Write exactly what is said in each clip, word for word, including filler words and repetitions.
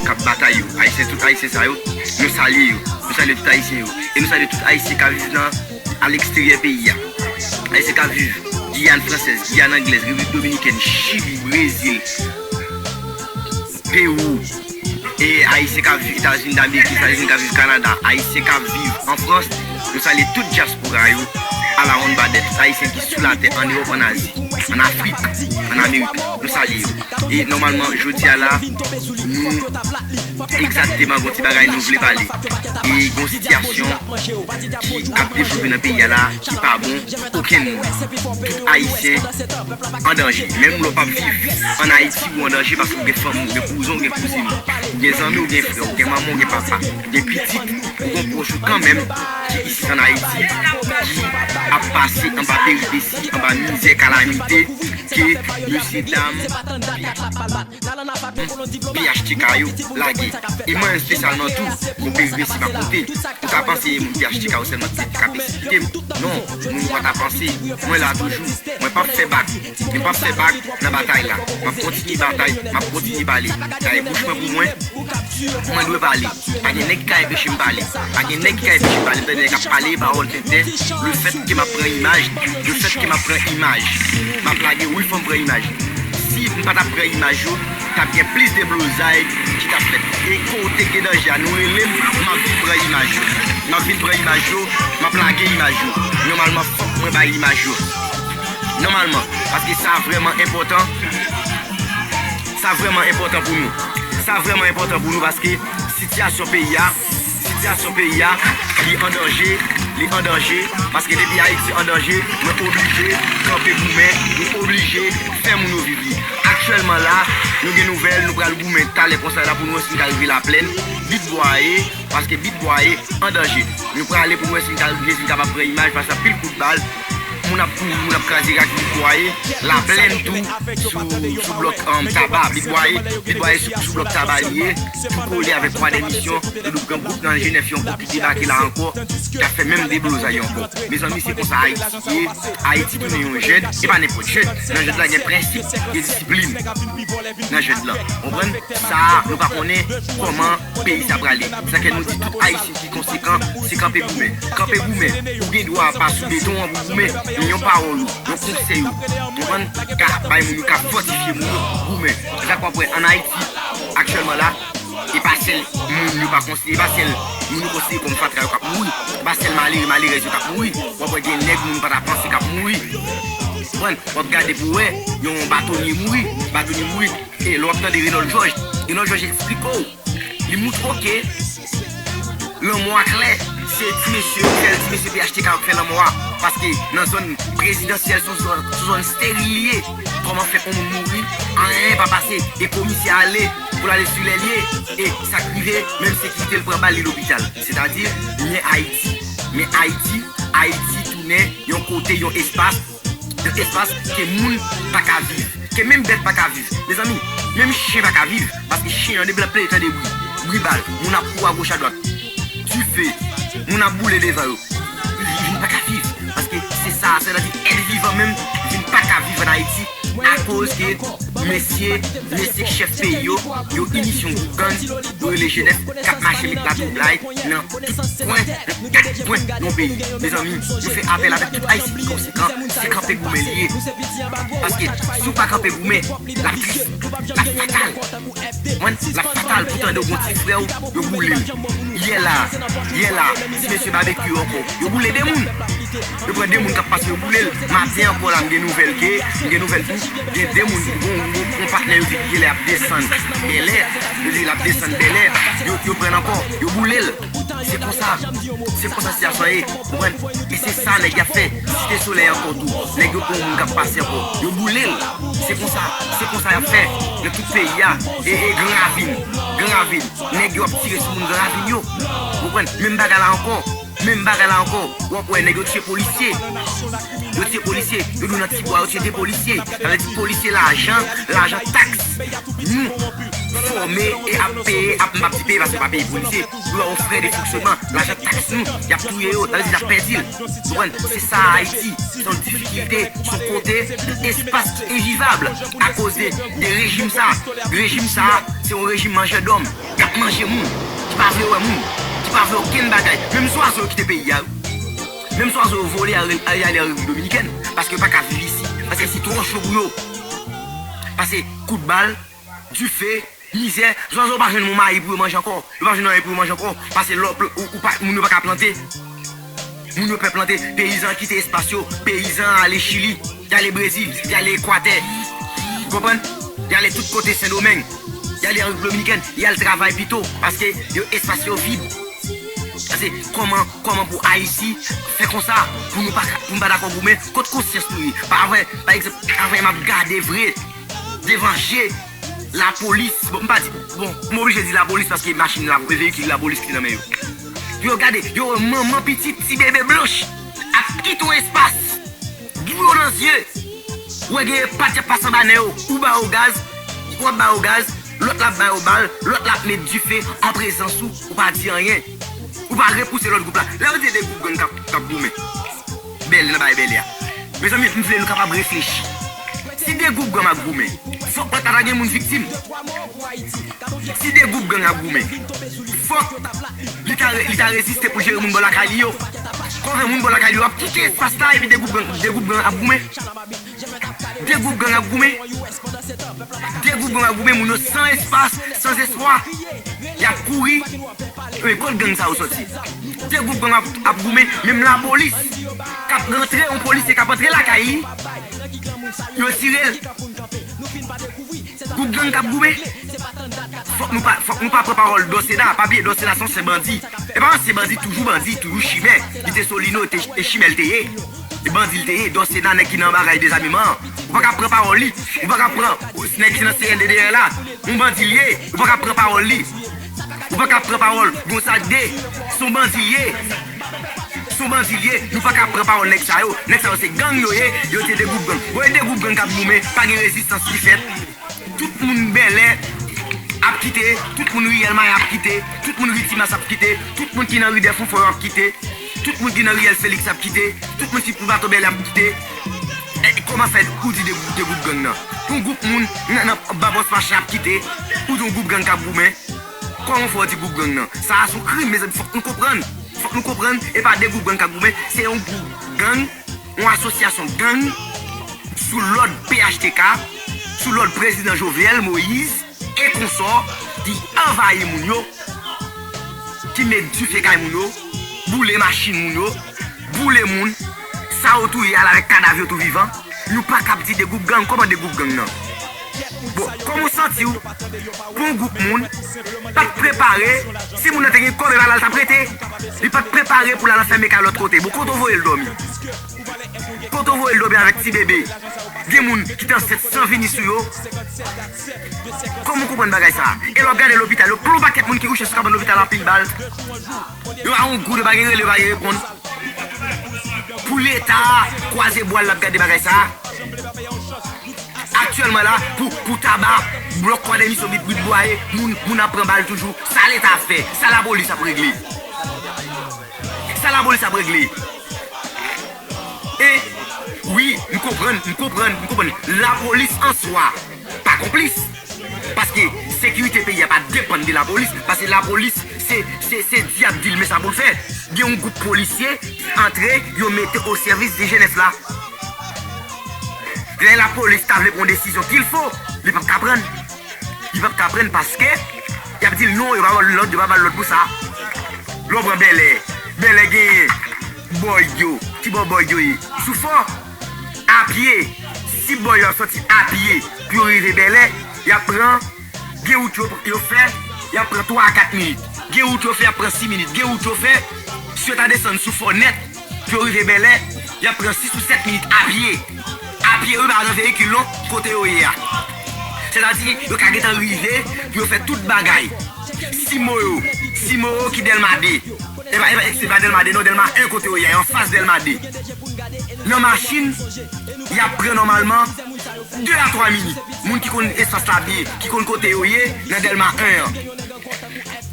k ap batay yo. Ayisyen, tout Ayisyen sa yo, nou salye yo. Nou salye tout Ayisyen yo. E nou salye tout Ayisyen k ap viv nan, aleksteryè peyi a. Ayisyen k ap viv Giyàn fransèz, Giyàn anglèz, Repiblik Dominikèn, Chili, Brezil, Pewou, e Ayisyen k ap viv Etazini Damerik, Etazini k ap viv Kanada, Ayisyen k ap viv an Frans, nou salye tout dyaspora yo, alawonnbadè, tout Ayisyen ki sou latè, ann Ewòp, ann Azi, ann Afrik, ann Amerik, nou salye yo. E nòmalman, jodi a la, nou egzakteman gon ti bagay nou vle pale. E gon sitiyasyon ki ap devlope nan peyi a la, ki pa bon pou okenn moun. Tout Ayisyen an danje. Menm lè w p ap viv ann Ayiti, ou an danje paske ou gen fanmi, ou gen kouzen, ou gen kouzin, ou gen zanmi, ou gen frè, ou gen manman, ou gen papa, ou gen pitit, ou gen pwòch ou kanmenm ki isit ann Ayiti, ki ap pase anba peripesi, anba mizè, kalamite, ke mesye dam P H T K yo lage. E mwen espesyalman tou, pou peripesi m ap monte. Ou ta panse e moun P H T K yo sèlman ki te ka pèsekite m. Non, moun pa ta panse. Mwen la toujou. Mwen p ap fè bak. Mwen p ap fè bak nan batay la. M ap kontinye batay, m ap kontinye pale. Dayè bouch mwen pou mwen, mwen dwe pale. Pa gen nèg ki ka enpeche m pale. Pa gen nèg ki ka enpeche m pale. M tande nèg ap pale pawòl tenten. Lefètke m ap pran imaj, lefètke m ap pran imaj, m ap lage wi, fò m pran imaj. Si m pa t ap pran imaj yo, t ap gen plis deblozay ki t ap fèt. E kote gen danje a, nou rele m, m ap vin pran imaj yo. M ap vin pran imaj yo, m ap lage imaj yo. Nòmalman, fòk mwen bay imaj yo. Nòmalman, paske sa vrèman enpòtan. Sa vrèman enpòtan pou nou. Sa vrèman enpòtan pou nou paske sitiyasyon peyi a, sitiyasyon peyi a, li an danje, li an danje, paske depi Ayiti an danje, mwen oblije kanpe goumen, mwen oblije fè moun yo viv li. Aktyèlman la, nou gen nouvèl, nou pral goumen talè konsa la pou nou wè si nou ka rive Laplèn, Bit Bwaye, paske Bit Bwaye an danje. Nou prale pou nou wè si nou ka rive, si nou kapab pran imaj, paske anpil kout bal, moun ap kouri, moun ap kraze rak Bit Bwaye, Laplèn tou, sou, sou blòk, um, Taba, Bit Bwaye, Bit Bwaye sou, sou blòk Taba li ye, tou kole avèk Kwa Dèmisyon, nou gen gwoup nan G nèf yo ankò ki debake la ankò, ki ap fè menm deblozay yo ankò. Mezanmi, se konsa Ayiti ye, Ayiti tounen yon jèd, e pa nenpòt jèd, nan jèd la gen prensip, gen disiplin nan jèd la. Konprann? Sa a, nou pa konnen kòman peyi sa prale. Sa fè nou di tout Ayisyen ki konsekan, se kanpe goumen. Kanpe goumen. Ou gen dwa pa sou beton an pou goumen, men yon pawòl ou, yon konsèy ou, konprann, ka bay moun yo, ka fòtifye moun yo, goumen. Se sa k w ap wè ann Ayiti, aktyèlman la, e pa sèl moun yo pa konsidere, e pa sèl moun yo konsidere kòm fatra yo k ap mouri, e pa sèl malere, malerèz yo k ap mouri. W ap wè gen nèg moun pa ta panse k ap mouri. Konprann? W ap gade pou wè, yon batonye mouri, batonye mouri. E lè w ap tande Renold Georges, Renold Georges eksplike w, li moutre w ke lanmò a klè, se ti mesye yo k fè l, ti mesye P H T K yo k fè lanmò a. Paske nan zòn prezidansyèl, se yon zòn, se yon zòn steril li ye. Kòman fè yon moun mouri, anyen pa pase, e komisè ale pou l ale sou lè l ye, e sa k rive, menm sekirite l pran bal, li lopital. Sètadi, men Ayiti, men Ayiti, Ayiti tounen yon kote, yon espas, yon espas ke moun pa ka viv, ke menm bèt pa ka viv. Mezanmi, menm chen pa ka viv, paske chen an, depi l ap plede tande bri, bri bal, moun ap kouri agoch adwat, dife, moun ap boule devan yo, li, li pa ka viv. Paske se sa, sètadi èt vivan menm vin pa ka viv ann Ayiti, akoz ke mesye, mesye chèf peyi yo, yo inisye yon gwoup gang, yo rele G nèf, k ap mache met latwoublay nan tout kwen, nan kat kwen yon peyi. Mezanmi, nou fè apèl avèk tout Ayisyen ki konsekan, se kanpe goumen li ye. Paske si w pa kanpe goumen, l ap tris, l ap fatal. Mwen, l ap fatal pou tande w gon ti frè w, yo boule l. Yè la, yè la, ti mesye Babekyou ankò, yo boule de moun. Yo pran de moun k ap pase, yo boule l. Maten ankò la, m gen nouvèl ke, m gen nouvèl tou, gen de moun, gon, gon, gon patnè yo di ki lè ap desann Bèlè, yo di l ap desann Bèlè, yo, yo pran l ankò, yo boule l. Se konsa, se konsa sitiyasyon an ye, konprann? E se sa nèg y ap fè. Site Solèy ankò tou, nèg yo pran yon moun k ap pase ankò, yo boule l. Se konsa, se konsa y ap fè nan tout peyi a. E, e Gran Ravin, Gran Ravin, nèg yo ap tire sou moun Gran Ravin yo. Konprann? Menm bagay la ankò, menm bagay la ankò. W ap wè nèg yo tiye polisye. Yo tiye polisye, yo di w nan Tibwa, yo tiye de polisye. Sa vle di polisye lajan, lajan taks nou fòme e ap peye, ap, m p ap di peye paske yo pa peye polisye. Yo ba yo frè de fonksyonman, lajan taks nou, y ap touye yo, sa vle di y ap pèdi l. Konprann? Se sa Ayiti, se yon difikilte, se yon kote, yon espas ki envivab akoz de, de rejim sa. Rejim sa, se yon rejim manjè dòm. Y manje moun, ki pa vle wè moun, ki pa vle okenn bagay. Menm zwazo yo kite peyi a wi. Menm zwazo yo vole al, al ale an Repiblik Dominikèn, paske yo pa ka viv isi, paske isi twò cho pou yo. Pase kout bal, dife, mizè, zwazo pa jwenn yon mayi pou yo manje ankò. Yo pa jwenn anyen pou yo manje ankò. Pase lò, ou, ou pa, moun yo pa ka plante. Moun yo pè plante, peyizan kite espas yo, peyizan ale Chili, y ale Brezil, y ale Ekwatè. Ou konprann? Y ale tout kote Sendomeng, y ale an Repiblik Dominikèn, y al travay pito, paske yo espas yo vid. Pase kòman, kòman pou Ayiti fè konsa, pou nou pa, pou nou pa dakò goumen, kot konsyans nou ye? Pa vre, pa egzanp, avè m ap gade vre, devan je lapolis, bon, m pa di, bon, m oblije di lapolis paske machin la, veyikil lapolis ki nan men yo. Yo gade, yo wè manman pitit, ti bebe blanch, ap kite yon espas, dlo nan zye. Ou wè gen epat y ap pase anba nen yo, ou ba yo gaz, w ap ba yo gaz, lòt la ap ba yo bal, lòt la ap met dife an prezans ou, ou pa di anyen. Ou pa repouse lòt gwoup la. Lè yo di de gwoup gang k ap, k ap goumen. Bèlè nan bay bèlè a. Mezanmi, m vle nou kapab reflechi. Si de gwoup gang ap goumen, fòk lòt la ta gen moun viktim. Si de gwoup gang ap goumen, fòk li ta, li ta reziste pou jere moun bò lakay li yo. Konbyen moun bò lakay li yo ap kite espas la epi de gwoup gang, de gwoup gang ap goumen? De gwoup gang ap goumen. De gwoup gang ap goumen, moun yo san espas, san espwa. Y ap kouri. Men kot gang sa yo sòti? De gwoup gang ap, ap goumen, menm lapolis k ap rantre, yon polisye k ap antre lakay li, yo tire l. Gwoup gang k ap goumen. Fòk nou pa, fòk nou pa pran pawòl Dòseda. Pa bliye Dòseda se yon ansyen bandi. E pa ansyen bandi, toujou bandi, toujou chimè. Li te Solino, te, e chimè l te ye. E bandi l te ye. Dòseda nèg ki nan bagay dezameman an. Ou pa ka pran pawòl li. Ou pa ka pran nèg ki nan C N D D R la. Yon bandi l ye. Ou pa ka pran pawòl li. Ou pa ka pran pawòl Gonzague de. Se yon bandi l ye. Se yon bandi l ye. Nou pa ka pran pawòl nèg sa yo. Nèg sa yo se gang yo ye. Yo te de gwoup gang. Bon, e de gwoup gang k ap goumen. Pa gen rezistans ki fèt. Tout moun Bèlè ap kite, tout moun riyèl Maya ap kite, tout moun ri Timas ap kite, tout moun ki nan ri Dèfonfò yo ap kite, tout moun ki nan riyèl Felix ap kite, tout moun ki pou bato Bèlè ap kite. E kòman fè ou di de, de gwoup gang nan? Yon gwoup moun nan, nan ba bòs machin ap kite, ou di yon gwoup gang k ap goumen. Kòman fè w di gwoup gang nan? Sa a se yon krim, mezanmi, fòk nou konprann. Fòk nou konprann, e pa de gwoup gang k ap goumen, se yon gwoup gang, yon asosyasyon gang sou lòd P H T K, sou lòd prezidan Jovenel Moïse e konsò ki anvayi moun yo, ki met dife kay moun yo, boule machin moun yo, boule moun, sa yo touye al avèk kadav yo tou vivan. Nou pa kab di de gwoup gang, kòman de gwoup gang nan? Bon, kòman w santi w pou yon gwoup moun pa t prepare, si moun nan te gen kòb e pa la l t ap rete, li pa t prepare pou l al anfème kay lòt kote. Bon, kote w voye l dòmi? Kote w voye l dòmi avèk ti bebe? Gen moun ki t ansent san vini sou yo. Kòman w konprann bagay sa a? E lè w ap gade lopital, yo plen yon pakèt moun ki kouche sou kabann lopital anpil bal. Yo pa yon goud, yo pa gen rele, yo pa gen reponn. Pou Leta kwaze bwa l, l ap gade bagay sa a. Aktyèlman la, pou, pou Taba, blòk Kwadèmisyon, Bit Bwit Bwaye, moun, moun ap pran bal toujou. Sa Leta ap fè? Sa lapolis ap regle? Sa lapolis ap regle? E, wi, m konprann, m konprann, m konprann. Lapolis an swa pa konplis. Paske sekirite peyi a pa depann de lapolis. Paske lapolis, se, se, se dyab di l men sa pou l fè. Gen yon gwoup polisye ki antre, yo mete o sèvis de jenès la. Lè lapolis ta vle pran yon desizyon kilfo, li p ap ka pran l. Li p ap ka pran l paske y ap di l non, yo pa ba l lòd, yo pa ba l lòd pou sa. Lè w pran Bèlè, Bèlè genyen Bòy yo, ki bò Bòy yo ye? Sou Fò, apye. Si Bòy yo ap sòti apye pou yo rive Bèlè, y ap pran, gen wout yo, yo fè, y ap pran twa a kat minit. Gen wout yo fè, y ap pran sis minit. Gen wout yo fè, si yo ta desann sou Fò nèt, pou yo rive Bèlè, y ap pran sis ou sèt minit apye. Apye, wi, pa nan veyikil non, kote yo ye a. Sètadi, yo ka gentan rive pou yo fè tout bagay. Simoyo, Simoyo ki Dèlma de. E pa, e pa, se pa Dèlma de non, Dèlma en kote yo ye, anfas Dèlma de. Nan machin, y ap pran nòmalman de a twa minit. Moun ki konn espas la byen, ki konn kote yo ye, nan Dèlma en an.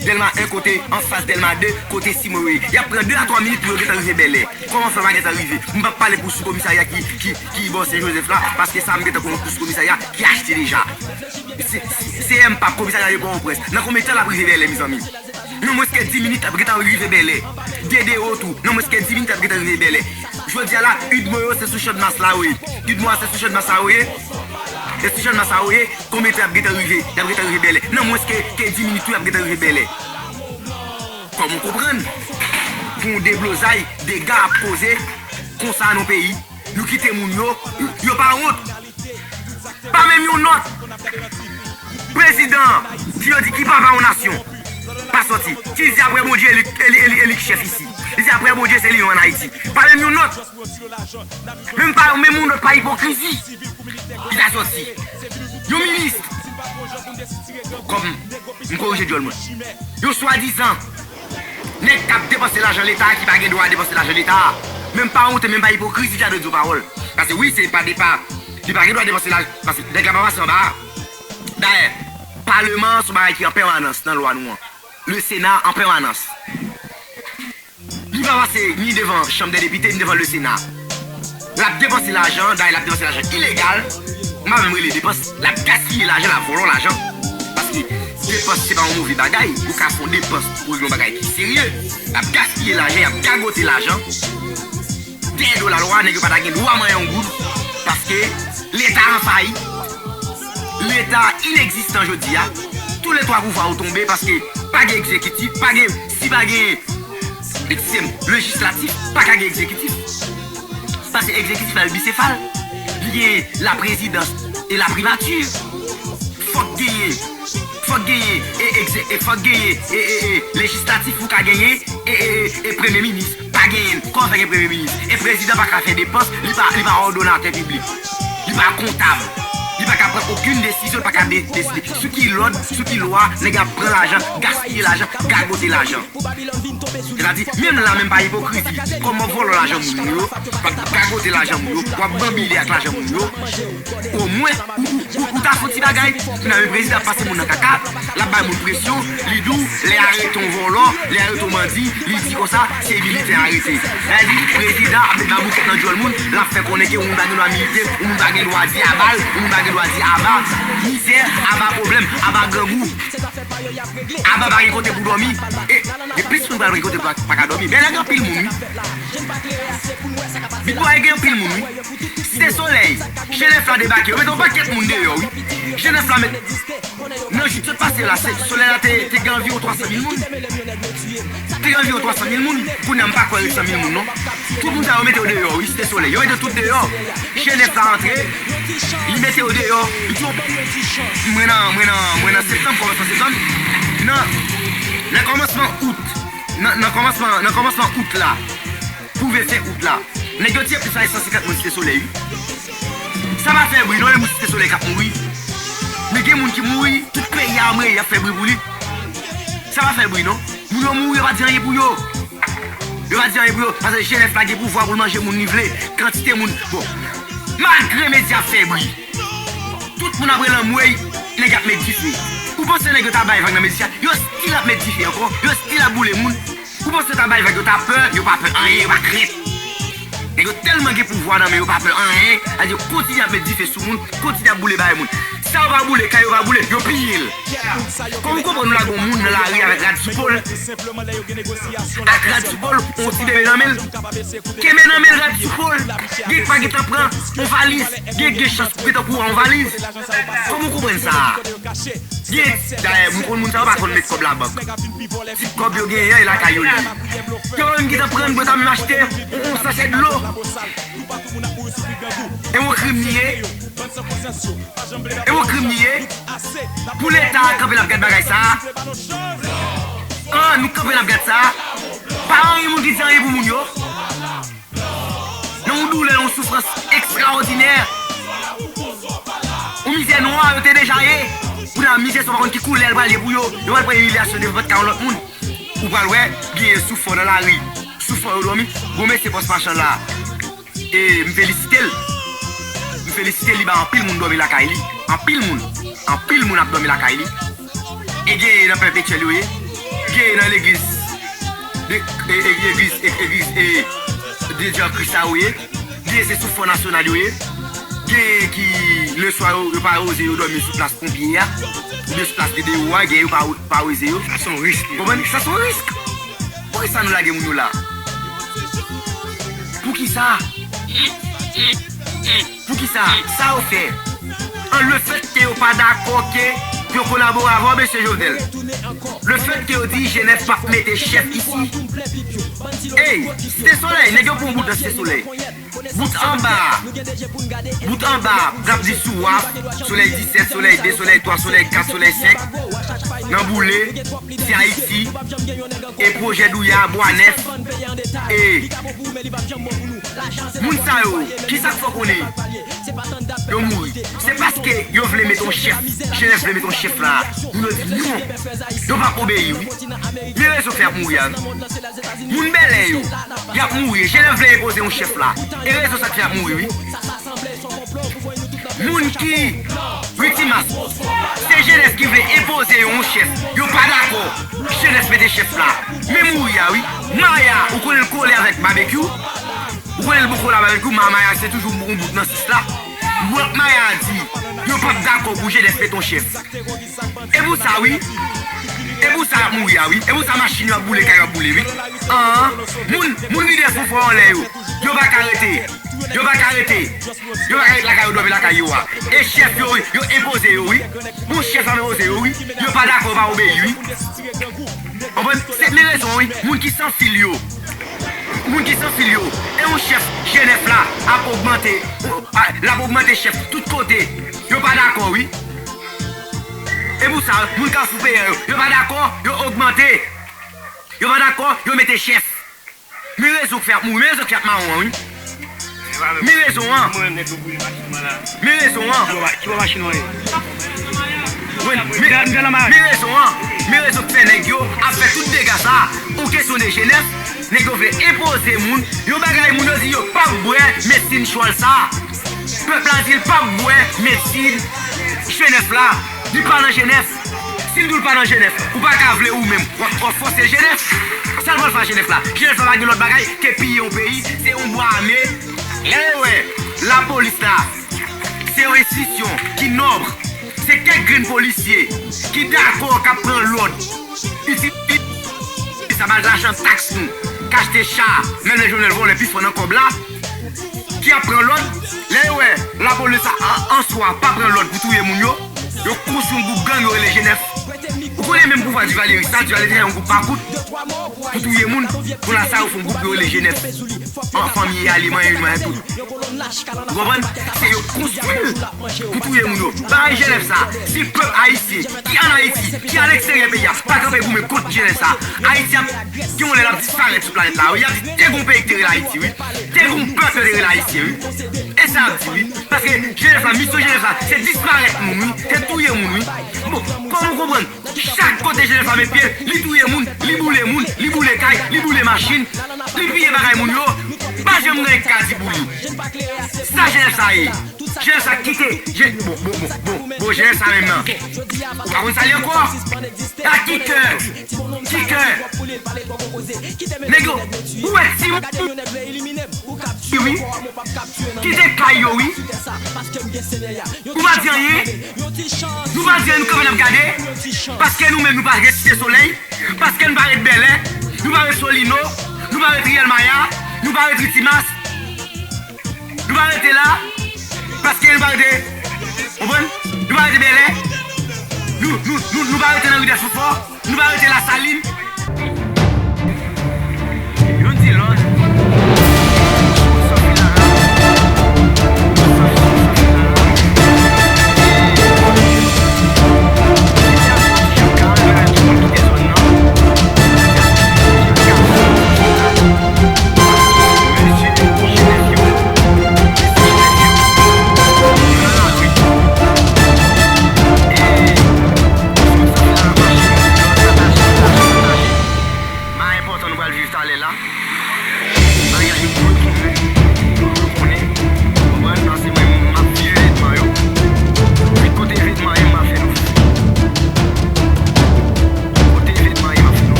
Dèlma en kote, anfas Dèlma de, kote Simoyo ye. Y ap pran de a twa minit pou yo gentan rive Bèlè. Kòman fè yo pa gentan rive? M p ap pale pou sou komisarya ki, ki, ki bò Sen Jozèf la, paske sa m gentan konnen pou sou komisarya ki achte deja. Se, se, T M p ap komisarya de Pòtoprens. Nan konbyen tan l ap rive Bèlè, mezanmi? Nan mwens ke dis minit, l ap gentan rive Bèlè. Dedeo tou, nan mwens ke dis minit, l ap gentan rive Bèlè. Jodi a la, UDMO yo se sou Channmas la yo ye. UDMO a se sou Channmas la yo ye. E sou Channmas la yo ye, konbyen tan y ap gentan rive? Y ap gentan rive Bèlè. Nan mwens ke, ke dis minit tou, y ap gentan rive Bèlè. Kòman w konprann? Pou yon deblozay, dega ap koze konsa nan peyi. Nou kite moun yo, yo pa wont. Pa menm yon nòt. Prezidan ki yo di ki papa yon nasyon pa sòti. Ki di apre Bondye, e li, e li, e li, e li k chèf isi. Li di apre Bondye, se li menm ann Ayiti. Pa menm yon nòt. Menm pa, menm yon nòt pa ipokrizi. Ki ta sòti. Yon minis. Kòm m korije dyòl mwen. Yon swadizan nèg k ap depanse lajan Leta a ki pa gen dwa depanse lajan Leta a. Menm pa wont, menm pa ipokrizi, ki ta dwe di yon pawòl. Paske wi, se pa depa, li pa gen dwa depanse lajan, paske nèg la pa pase anba a. Dayè, Paleman an se yon bagay ki an pèmanans nan lwa nou an. Le Sena an pèmanans. Li pa pase ni devan Chanm dè Depite, ni devan le Sena. L ap depanse lajan, dayè l ap depanse lajan ilegal. M pa menm rele depans, l ap gaspiye lajan, l ap vòlò lajan. Paske depans se pa yon move bagay, ou ka fè yon depans pou regle yon bagay ki serye. L ap gaspiye lajan, y ap gagote lajan. Dèyè do lalwa, nèg yo pa ta gen dwa manyen yon goud, paske Leta an fayi. Leta inegzistan jodi a. Tou le twa pouvwa yo tonbe paske pa gen egzekitif, pa gen, si pa gen, eskize m, lejislatif, pa ka gen egzekitif. Paske egzekitif la yo bisefal. Li gen la prezidans e la primati. Fòk genyen, fòk genyen e egze-, e fòk genyen e, e, e lejislatif pou ka genyen e, e, e, e premye minis. Pa genyen. Kòman fè gen premye minis? E prezidan pa ka fè depans, li pa, li pa òdonatè piblik. Li pa kontab. Li pa ka pran okenn desizyon, li pa ka de-, deside sou ki lòd, sou ki lwa, nèg ap pran lajan, gaspiye lajan, gagote lajan. Sètadi, menm la, menm pa ipokrizi, kòman w ap vòlò lajan moun yo, w ap gagote lajan moun yo, w ap banbile ak lajan moun yo, omwen, ou, ou, ou, ou ta fè yon ti bagay, finalman prezidan ap pase moun nan kaka, l ap bay moun presyon, li di w, lè arete yon vòlò, lè arete yon bandi, li di konsa, se militè arete. Sa vle di, prezidan ap met baboukèt nan dyòl moun, l ap fè konnen ke yon moun pa gen dwa milite, yon moun pa gen dwa di aba l, yon moun pa gen dwa di aba mizè, aba pwoblèm, aba grangou. Aba pa gen kote pou dòmi. E, gen plis moun pral gen kote pa, pa ka dòmi. Bèlè gen anpil moun, wi. Big Boy gen anpil moun, wi. Site Solèy, G nèf la debake. Yo mete yon pakèt moun deyò, wi. G nèf la met, nan jou k sot pase la, se, Solèy la te, te gen anviwon twa san mil moun. Te gen anviwon twa san mil moun. Kounye a, m pa kwè ret san mil moun, non. Tout moun sa yo mete yo deyò, wi, Site Solèy. Yo mete tout deyò. G nèf la antre, li mete yo deyò. Li di yo, mwen nan, mwen nan, mwen nan septanm, kòmansman septanm. Nan, nan kòmansman out, nan, nan kòmansman, nan kòmansman out la, pou vensenk out la, nèg yo tiye plis pase san senkant moun Site Solèy, wi. Sa pa fè bri, non, e moun Site Solèy k ap mouri. Men gen moun ki mouri, tout peyi a anmwey, y ap fè bri pou li. Sa pa fè bri, non. Moun yo mouri, yo pa di anyen pou yo. Yo pa di anyen pou yo, paske G nèf la gen pouvwa pou l manje moun li vle. Kantite moun, bon, malgre medya ap fè bri, tout moun ap rele anmwey, nèg ap met dife. Ou panse nèg yo ta bay vag nan medya? Yo still ap met dife ankò, yo still ap boule moun. Ou panse yo ta bay vag, yo ta pè? Yo pa pè anyen, yo pa krent. Nèg yo tèlman gen pouvwa nan men yo, pa pè anyen. Sa vle di yo kontinye ap met dife sou moun, kontinye ap boule bay moun. Sa yo pa boule, kay yo pa boule, yo piye l. Kòm ou konprann, nou lage yon moun nan lari avèk rad sou po l, ak rad sou po l, yon ti bebe nan men l. Kenbe nan men l, rad sou po l. Gen k pa gentan pran yon valiz, gen, gen chans pou gentan kouri yon valiz. Kòm ou konprann sa a? Gen, dayè, m konn moun sa yo pa konn met kòb labank. Ti kòb yo genyen an, e lakay yo l ye. Yo menm gentan pran, bwèt a menm achte yon, yon sachè dlo. E yon krim li ye. E yon krim li ye. Pou Leta kanpe l ap gad bagay sa a. An, nou kanpe l ap gad sa a. Pa anyen moun ki di anyen pou moun yo. Nan yon doulè, yon soufrans ekstraòdinè. Yon mizè nwa yo te deja ye. Kounye a, mizè sa yo pa konn ki koulè l pral ye pou yo. Yo pral pran imilyasyon devan pòt kay yon lòt moun. Ou pral wè, genyen soufò nan lari. Soufò yo dòmi. Gon mesye pòs machan la. E m felisite l. M felisite l, li bay anpil moun dòmi lakay li. Anpil moun. Anpil moun ap dòmi lakay li. E genyen nan Pèpetyèl yo ye. Genyen nan legliz de, e, e, legliz, e, legliz, e, de Dye an Kris la yo ye. Genyen se sou Fò Nasyonal yo ye. Gen ki, leswa, yo, yo pa oze yo dòmi sou plas ponpye a, oubyen sou plas de dewo a, gen yo pa, pa oze yo. Sa se yon risk. Konprann? Sa se yon risk. Poukisa nou lage moun yo la? Poukisa? Poukisa? Sa yo fè? An, lefètke yo pa dakò ke yo kolabore avè w, mesye Jovenel. Lefètke yo di G nèf p ap mete chèf isi. Ey, Site Solèy, nèg yo pran bout nan Site Solèy. Bout anba a. Bout anba a. N ap di sou waf, Solèy disèt, Solèy de, Solèy twa, Solèy kat, Solèy senk. Nan boule, ti Ayiti. E pwojè Douya, Bwa Nèf. E moun sa yo, kisa k fè w konnen yo mouri? Se paske yo vle mete yon chèf. G nèf vle mete yon chèf la. Moun yo di non. Yo p ap obeyi, wi. Men rezon k fè y ap mouri a, wi. Moun Bèlè yo, y ap mouri. G nèf vle enpoze yon chèf la. E rezon sa k fè y ap mouri, wi. Moun ki viktim a, se G nèf ki vle enpoze yo yon chèf. Yo pa dakò. G nèf mete chèf la. Men mouri a, wi. Maya, ou konnen l kole avèk Babekyou. Ou konnen l bon kole avèk Babekyou, ma-, Maya se toujou yon bout nan sis la. Mwen, Maya di, yo p ap dakò pou G nèf mete yon chèf. E pou sa, wi. E pou sa y ap mouri a, wi. E pou sa machin yo ap boule, kay yo ap boule, wi. An, moun, moun vide soufwa anlè yo. Yo pa ka rete. Yo pa ka rete. Yo pa ka rete lakay yo, dòmi lakay yo a. E chèf yo, wi, yo enpoze yo, wi. Bon, chèf la enpoze yo, wi. Yo pa dakò, yo pa obeyi, wi. Konprann? Se men rezon, wi. Moun ki san fil yo. Moun ki san fil yo. E yon chèf G nèf la ap ogmante. A, l ap ogmante chèf tout kote. Yo pa dakò, wi. E pou sa, moun Kafou Peyè yo, yo pa dakò, yo ogmante. Yo pa dakò, yo mete chèf. Men rezon k fè y ap mouri, men rezon k fè y ap mawon an, wi. Men rezon an. Men rezon an. Ki bò machin ou ye? Men, men, men rezon an. Men rezon k fè nèg yo ap fè tout dega sa a. Yon kesyon de G nèf, nèg yo vle enpoze moun yon bagay, moun yo di yo p ap bwè medsin chwal sa a. Pèp la di l p ap bwè medsin G nèf la. Li pa nan G nèf. Si l di w l pa nan G nèf, ou pa ka vle ou menm. W ap, w ap fòse G nèf. Sa l pral fè a G nèf la? G nèf la pa gen lòt bagay ke piye yon peyi, se yon bwa ame. Lè yo wè lapolis la, se yon enstitisyon ki nòb, se kèk grenn polisye ki dakò, k ap pran lòd. Itilize sa, ba l lajan taks nou, k achte cha, menm lè Jovenel vòlè pi fò nan kòb la, ki ap pran lòd. Lè yo wè lapolis la an, an swa pa pran lòd pou touye moun yo, yo konstwi yon gwoup gang yo rele G nèf. Ou konnen menm pouvwa Duvalier sa, Duvalier te fè yon gwoup makout pou touye moun, kounye a sa yo fè yon gwoup yo rele G nèf. An fanmi e alye manyen youn manyen tout. Ou konprann? Se yo konstwi l pou touye moun yo. Bagay G nèf sa, si pèp ayisyen ki ann Ayiti, ki aleksteryè peyi a, pa kanpe goumen kont G nèf sa, Ayiti ap gen yon lè l ap disparèt sou planèt la, wi. Y ap di, te gen yon peyi ki te rele Ayiti, wi. Te gen yon pèp yo te rele Ayisyen, wi. E sa y ap di, wi. Paske G nèf la, misyon G nèf la, se disparèt moun, wi. Se touye moun, wi. Bon, kòman w konprann? Chak kote G nèf la met pye l, li touye moun, li boule moun, li boule kay, li boule machin, li piye bagay moun yo. Pa janm gen yon k ka di pou li. Sa G nèf sa ye? G nèf sa kite, G-, bon, bon, bon, bon, bon, G nèf sa menm nan. Ou pa konn sa li ankò? A ki kè? Ki kè? Nèg yo, ou wè timoun, wi. Kite kay yo, wi. Ou pa di anyen. Nou pa di anyen, nou kanpe n ap gade. Paske nou menm nou pa ret Site Solèy. Paske nou pa ret Bèlè. Nou pa ret Solino. Nou pa ret Riyèl Maya. Nou pa ret Ritimas. Nou pa rete la. Paske nou pa rete. Konprann? Nou pa rete Bèlè. Nou, nou, nou, nou pa rete nan ri Dèfou Fò. Nou pa rete Lasalin. Youn di lòt.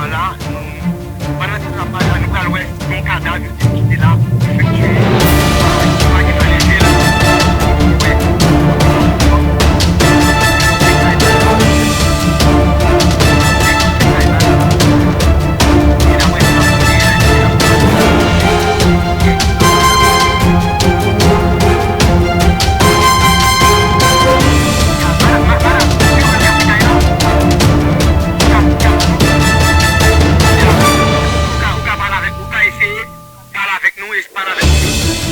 La, nou, pandan tan n ap pale la, nou pral wè yon kadav yo te kite la, efektive. Pa gen anyen la. Ou ka, ou ka pale avèk, ou ka eseye pale avèk nou, e pale avèk nou.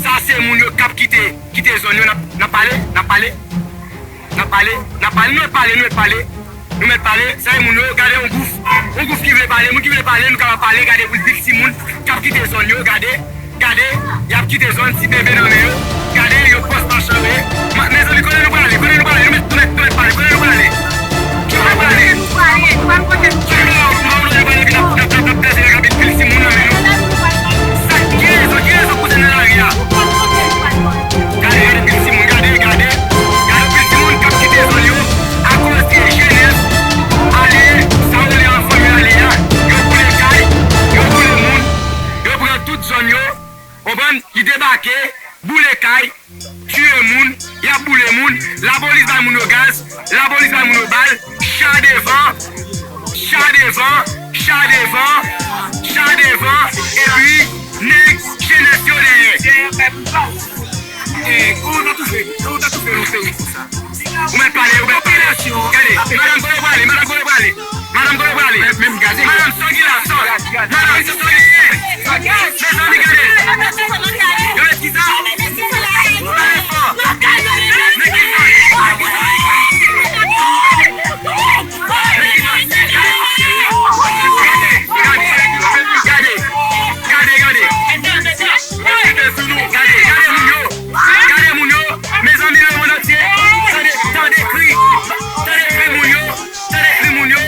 Sa se moun yo k ap kite, kite zòn yo, n ap, n ap pale, n ap pale, n ap pale, n ap pale, nou mèt pale, nou mèt pale, nou mèt pale. Sa e moun yo, gade yon gouf, yon gouf ki vle pale, moun ki vle pale, nou kapab pale, gade pou l di timoun k ap kite zòn yo, gade, gade, y ap kite zòn, ti bebe nan men yo, gade, yo pòs pa chanbe. Ma-, mezanmi, kote nou prale, kote nou prale, nou mèt, nou mèt, nou mèt pale, kote nou prale? Kote nou prale? Kote nou prale? Kote nou prale? Kote nou prale? Kote nou prale? Kote nou prale? Sa ki rezon, ki rezon pou se nan lari a? Gade, gade pil timoun, gade, gade. Gade pil timoun k ap kite zòn yo akoz de jenès ale, sa yo rele an fanmi ale a. Yo boule kay, yo boule moun, yo pran tout zòn yo. Konprann? Li debake, boule kay, tiye moun, y ap boule moun. Lapolis bay moun yo gaz, lapolis bay moun yo bal, cha devan, cha devan, cha devan, cha devan, epi nèg jenès yo dèyè. Dèyè bay pou bal. Eh, kòman w ta toufe, kòman w ta toufe yon peyi konsa? Ou mèt pale, ou mèt pale. Gade, madanm, kote w prale, madanm, kote w prale? Madanm, kote w prale? Menm, menm gade. Madanm, sògila, sò. Madanm, sògila. Mezanmi, gade. Yo mèt kisa? Pale fò. Men kisa? Men kisa? Gade, gade, gade, gade, gade. Gade, gade, gade. Gade, gade moun yo. Gade moun yo. Mezanmi, lemonn antye, tande, tande kri, tande kri moun yo, tande kri moun yo,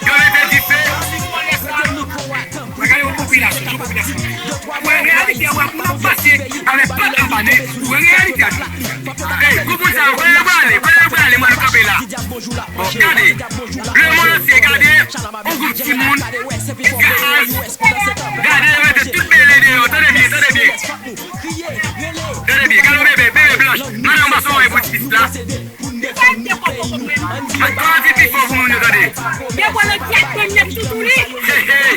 yo mete dife. Gade yon popilasyon, yon popilasyon. Ou wè reyalite a, ou wè moun ap pase avèk pat anba nen, ou wè reyalite a. Ey, gwo moun sa yo, kote yo prale, kote yo prale, mwen nou kanpe la. Bon, gade, lemonn antye, gade, yon gwoup timoun, gade, gade, yo mete tout bèlè deyò, tande byen, tande byen. Tande byen, gade yon bebe, bebe blanch. Madanm, ou pa sou woy pou ti pitit la. Kòman di pi fò pou moun yo tande? Hey, hey.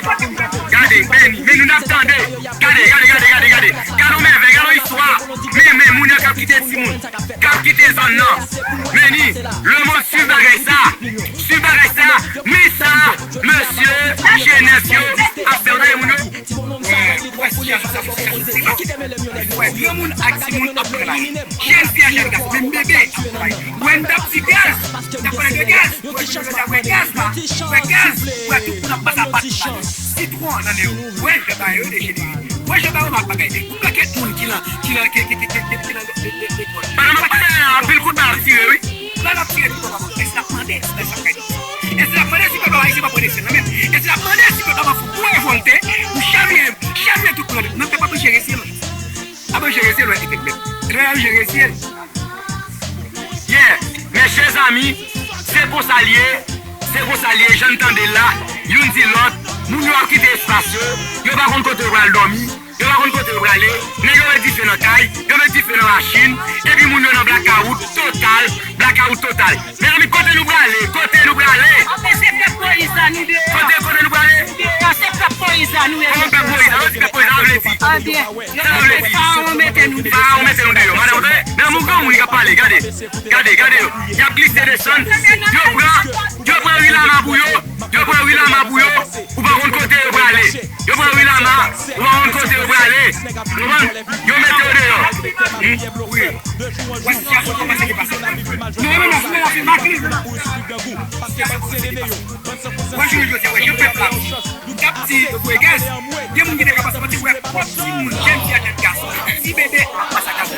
Gade, men, men nou n ap tande. Gade, gade, gade, gade, gade. Gade yon mèvèy, gade yon istwa. Men, men moun yo k ap kite timoun, k ap kite zòn nan. Men ni, lemonn swiv bagay sa. Swiv bagay sa. Men sa, mesye, jenès yo ap fè, tande moun yo. Wè, wè, sitiyasyon sa, fòk sa sou silans. Wè, granmoun ak timoun ap pran lari. Jèn fi ak jèn gason, menm bebe ap pran lari. Wè, n t ap di gaz, n ap pale de gaz. Wè, jodi a, wè gaz la, wè gaz, wè tout moun ap pase a pat pale. Sitwon nan men yo. Wè, jan bagay yo dejenere. Wè, jan bagay yo mal bagay. Yon pakèt moun ki nan, ki nan, ki, ki, ki, ki, ki nan le, le, le, lekòl. Pandan m ap pale la, anpil kout bal ap tire, wi. Bal ap tire tout bò pa bò. Èske n ap mande, èske n ap mande? Èske n ap mande si pèp la pa, èske n ap mande si pèp la menm? Èske n ap mande si pèp la pa fou pou revòlte, pou chavire, chavire tout moun nan pèp la pou jere syèl? Apre jere syèl, wè, efektivman. Lè y ap jere syèl. Yeah, mes chers amis, se konsa l ye, se konsa l ye, jan n tande l la, youn di lòt, moun yo ap kite espas yo, yo pa konn kote yo pral dòmi, yo pa konn kote yo prale, nèg yo met dife nan kay, yo met dife nan machin, epi moun yo nan blakawout total, blakawout total. Mezanmi, kote nou prale? Kote nou prale? Anfen, se pèp Moyiz la nou deyò. Kote, kote nou prale? Deyò, se pèp Moyiz la nou ye. Kòman pèp Moyiz la? Yo di pèp Moyiz la, sa vle di? Anbyen, yo mete, Farawon mete nou deyò. Farawon mete nou deyò. Madanm, w tande? Nan moun granmoun ki ap pale, gade. Gade, gade yo. Y ap glise desann. Yo pran, yo pran ri lama pou yo. Yo pran ri lama pou yo. Ou pa konn kote yo prale. Yo pran ri lama. Ou pa konn kote yo prale. Konprann? Yo mete yo deyò. Hmm? Wi. Wè sitiyasyon kòman se te pase. Nou menm nan fime nan fime ak li. Sitiyasyon kòman se te pase. Wè jounen jodi a, wè jan pèp la, m t ap di yo voye gaz. Gen moun ki te ka pase, mwen te wè pwòp timoun, jèn fi ak jèn gason, ti bebe ap pase ak gaz.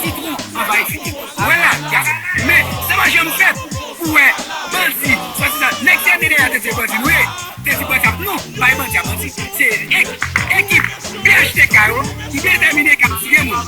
Sitwon anvayi figi. Wè la, gason. Men, sa pa janm fèt pou wè bandi, swadizan, nèg ki ande dèyè a te di bandi nou ye. Te di bandi ap nou, bay bandi a manti. Se e-, ekip P H T K yo ki detèmine k ap tire moun.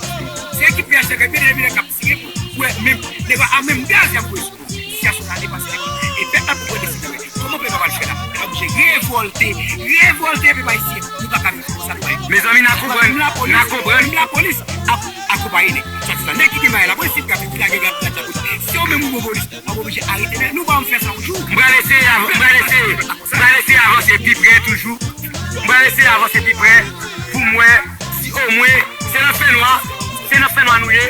Se ekip P H T K yo ki detèmine k ap tire moun. Wè, menm, nèg yo a menm gaz y ap voye sou nou. Sitiyasyon sa depase lèkòl. E pèp la poko deside, men kòman pèp la pral fè la? Pèp la oblije revòlte. Revòlte, pèp ayisyen. Nou pa ka viv konsa, nou pa. Mezanmi, n a konprann. Menm lapolis, n a konprann. Menm lapolis ap akonpaye nèg. Swadizan, nèg ki te maye lapolis, ki te lage gad lapolis. Se yo menm ou bon polis. W ap oblije arete nèg. Nou pa janm fè sa yon jou. M pral eseye av-, m pral eseye, m pral eseye avanse pi pre toujou. M pral eseye avanse pi pre pou m wè si omwen se nan fènwa, se nan fènwa nou ye,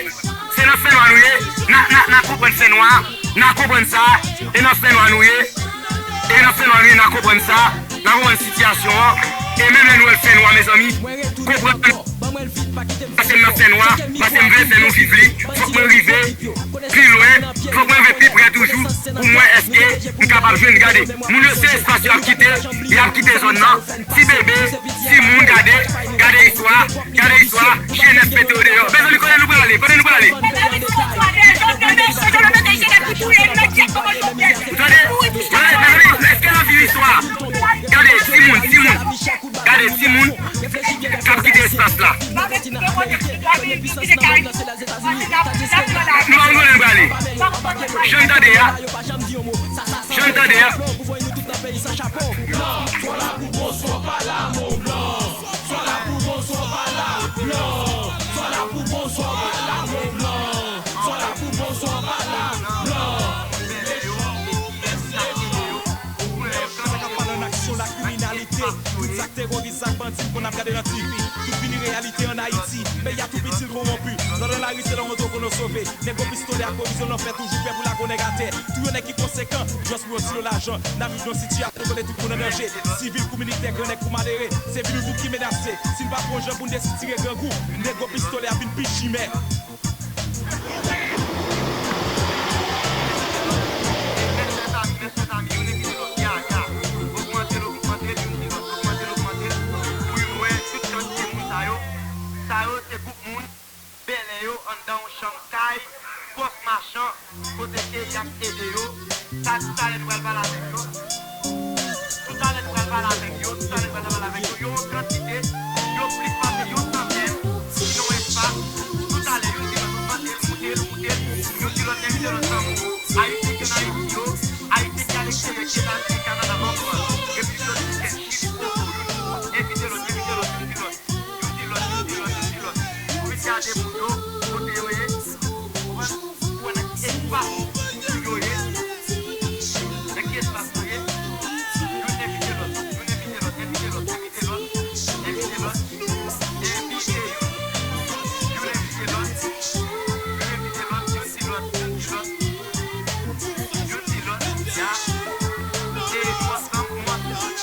se nan fènwa nou ye, n a, n a, n a konprann fènwa, n a konprann sa, e nan fènwa nou ye, e nan fènwa nou ye, n a konprann sa, n a konprann sitiyasyon an, E menm lè nou wè l fènwa, mezanmi, konprann, pase m nan fènwa, pase m vle fè nou viv li, fòk mwen rive pi lwen, fòk mwen rive pi prè toujou pou m wè èske m kapab jwenn. Gade, moun yo se espas yo ap kite, y ap kite zòn nan, ti bebe, timoun, gade, gade istwa, gade istwa, jenès mete yo deyò. Mezanmi, kote nou prale, kote nou prale? Tande, tande, mezanmi, èske n ap viv istwa? Gade, timoun, timoun. Gade timoun k ap kite espas la. Nou pa konn kote n prale. Jan n tande a. Jan n tande a. Sa k ap pale an aksyon, lakriminalite, tout zak teworis, zak bandi, m konn ap gade nan TV. Tout vini reyalite ann Ayiti. Peyi a tou piti, l kowonpi. Lòd an lari, se lè w antre w konn w sove. Nèg gwo pistolè ak pwovizyon lanfè toujou prè pou lage w nèg atè. Touye yon nèg ki konsekan, jis pou yon ti lo lajan. N ap viv nan yon sitiyasyon kote tout moun an danje. Sivil kou militè, gran nèg kou malere. Se vi nou tout ki menase. Si n pa twonpon jan pou n desitire grangou, nèg gwo pistolè ap vin pi chimè. Mesye zanmi, mesye zanmi, youn envite lòt, ya, ya. Ogmante l, ogmante l, youn di lòt, ogmante l, ogmante l, pou youn wè tout kantite moun sa yo. Sa yo se gwoup moun bèlè yo anndan yon chanm kay, fòs machan, kote ke y ap ede yo. Sa toutalè nou pral pale avèk yo. Toutalè nou pral pale avèk yo, toutalè nou pral pale avèk yo. Yo yon kantite, yo plis pase yon santèn ki nan yon espas. Toutalè, youn di lòt, ogmante l, moute l, moute l, youn di lòt, envite lòt nan moun. Ayisyen ki ann Ayiti yo, Ayisyen ki aleksteryè, ki Etazini, Kanada, Bòkòl, Repiblik Dominikèn, Chili, Togo, youn di lòt, envite lòt, envite lòt, youn di lòt. Youn di lòt, youn di lòt, youn di lòt. Ou vin gade moun yo, kote yo ye. Ou konprann? Ou wè nan ki espas yo ye. Nan ki espas yo ye. Youn envite lòt, youn envite lòt, envite lòt, envite lòt, envite lòt, envite youn. Youn envite lòt, youn envite lòt, youn di lòt, youn di lòt. Youn di lòt, ya, e nou ansanm, nou ansanm.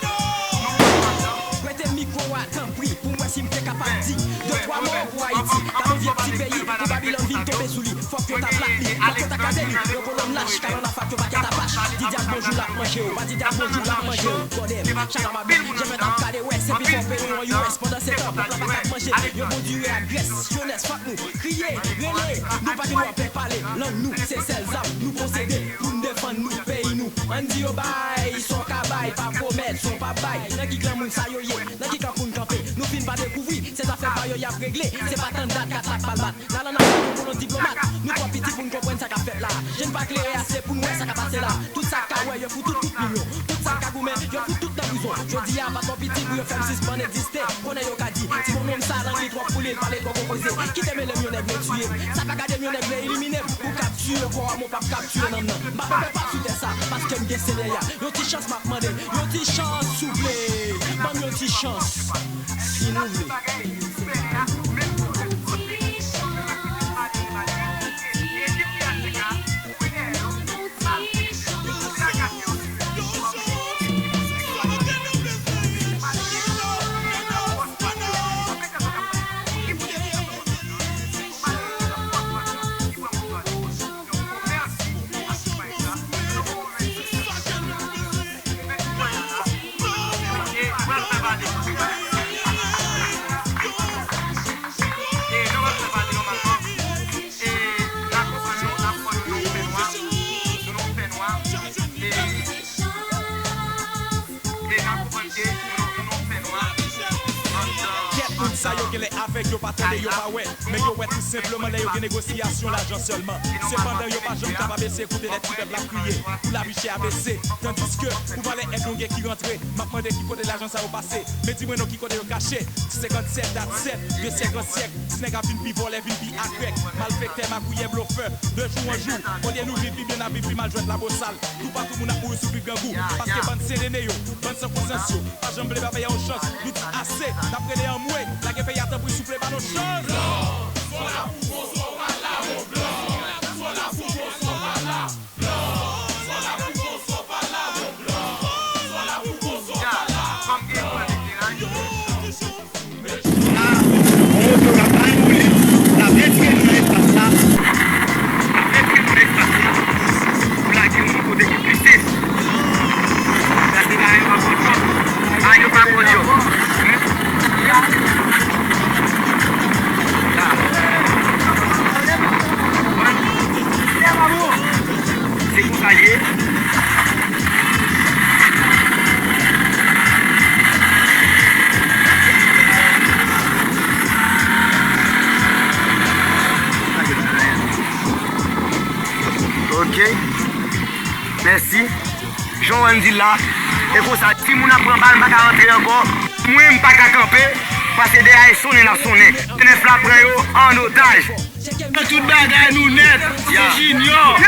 Nou ansanm. Prete mikwo a, tanpri, pou m wè si m te kapab di de twa mo pou Ayiti. Gade yon vye ti peyi, pou Babilòn vin tonbe sou li. Fòk yo ta plat li, fòk yo ta kraze li. Yon kolòn lach, kalon lafak, yon pakèt apach. Di dyab bonjou, l ap manje w. Pa di dyab bonjou, l ap manje w. Gòdèm, chanamabi, jan mèt ap gade wè, se pi fò peyi w an U S. Pandan se tan, pèp la pa kab manje yon bon diri a grès. Jenès, fòk nou kriye, rele. Nou pa gen dwa pè pale. Lang nou, se sèl zam nou posede pou n defann nou, peyi nou. Ann di yo bay, sa w ka bay, pa pwomèt, sa w p ap bay. Nan ki klan moun sa yo ye? Nan ki kan pou n kanpe? Nou fin pa dekouvri, se zafè pa yo y ap regle. Se pa tann dat kat la k pral bat. N al ann aprann yon kolon diplomat. Nou twò piti pou n konprann sa k ap fèt la. Je n pa klere ase pou n wè sa k ap pase la. Tout sa k ka wè, yo fout tout, tout milyon. Tout sa k ka goumen, yo fout tout nan prizon. Jodi a pa twò piti pou yo fè m sispann egziste. Konnen yo ka di, ti bononm sa lang li twò pouli, l pale twò kokoze. Kite mele m, yon nèg vle tiye m. Sa pa gade m, yon nèg vle elimine m. Pou kaptire kò a m, ou p ap kaptire nanm nan. M pa pè pèp ap sou tè sa, paske m gen Senyè a. Yon ti chans m ap mande, yon ti chans souple. Ban m yon ti chans, si nou vle. Kèk moun sa yo genlè avèg, yo pa tande, yo pa wè, men yo wè tou senpleman lè yo gen negosyasyon lajan sèlman. Sepandan, yo pa janm kapab eseye koute lè ti pèp la ap kriye pou lavi chè a bese, tandiske pou valè èd nou gen ki rantre. M ap mande ki kote lajan sa yo pase, men di mwen non ki kote yo kache. Ti senkannsèt, dat sèt, de syèk an syèk, ti nèg ap vin pi vòlè, vin pi agrèk, malfektè, magouyè, blofè. De jou an jou, olye nou viv pi byen, n ap viv pi mal, jwèt la bosal. Toupatou moun ap mouri soufri grangou, paske bann senene yo, bann san konsyans yo, pa janm vle ba peyi a yon chans. Nou di ase, n ap rele anmwe, lage peyi a tanpri, souple ba nou chans. Ya, kòm Mèsi. Jan w di l la, e konsa, timoun ap pran bal, m pa ka rantre ankò. Mwen, m pa ka kanpe, paske deyò a e sonnen l ap sonnen. T nèf la pran yo an otaj. Tout bagay nou nèt, se Junior,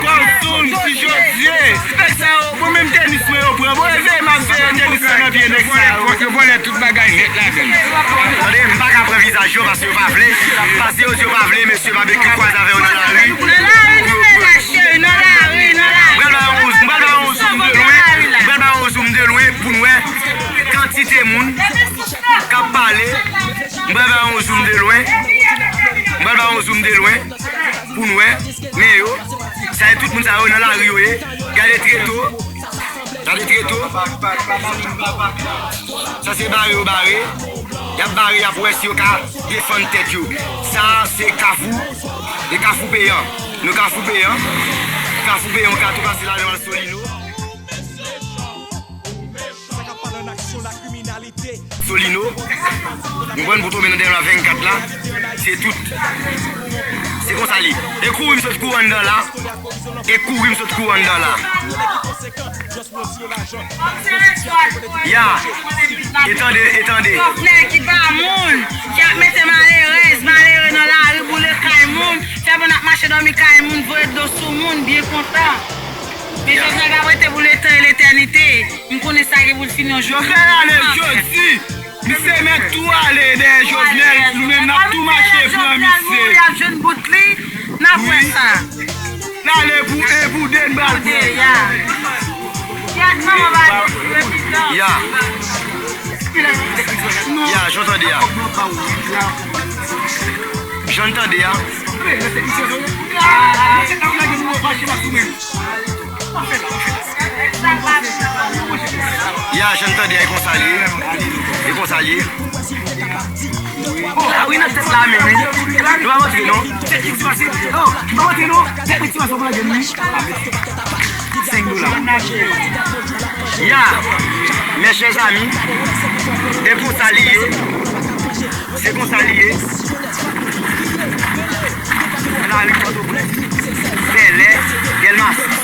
Colson, ti Jodye. Nèg sa yo, mwen menm tenis mwen yo pran. Bon, e veye m ap veye tenis mwen nan pye nèg sa yo. Yo vòlè tout bagay nèt ladan l. Tande, m pa ka pran vizaj yo paske yo pa vle. Pase yo di yo pa vle, mesye babekyou kwaze avè yo nan lari. Nan lari, nou menm la, cheri, nan lari, nan lari. M pral ba yon zoom, m pral ba yon zoom de lwen. M pral ba yon zoom de lwen pou n wè kantite moun k ap pale. M pral ba yon zoom de lwen. M pral ba yon zoom de lwen pou n wè. Men yo, sa e tout moun sa yo nan lari yo ye. Gade treto. Gade treto. Sa se bare yo bare. Y ap bare, y ap wè si yo ka defann tèt yo. Sa a se Kafou. E Kafou Peyan. Nou Kafou Peyan. Kafou Peyan, ou ka tou pase ladan al Solino. Solino. Nou konn pou tonbe nan dèyè la vennkat la. Se tout. Se konsa li. E kouri m sot kouri anndan la. E kouri m sot kouri anndan la. Ya. E tande, e tande. Kòk nèg ki pa moun, ki ap mete malerèz, malere nan lari, boule kay moun, fè moun ap mache dòmi kay moun, voye do sou moun, byen kontan. Men Jovenel p ap rete pou letan e letènite. M konnen sa gen pou l fini yon jou. Jovenel ale jodi. Misye mèt tou ale dèyè Jovenel. Nou menm n ap tou mache pran misye. Y ap jwenn bout li. N ap wè sa. N ale pou en, pou de, n pral pran. Ya. Ya. Ya, jan tande a. Jan tande a. Ya, jan tande a, e konsa l ye. E konsa l ye. Oh, a wi, nan tèt la menm, wi. Nou pa montre, non. Tèt li ti pase. Oh, nou pa montre, non. Tèt li ti pase, w prale, wi. Senk dola. Ya, mes chers amis, e konsa li ye. Se konsa li ye. Lari Pòtoprens, Bèlè, Dèlmas.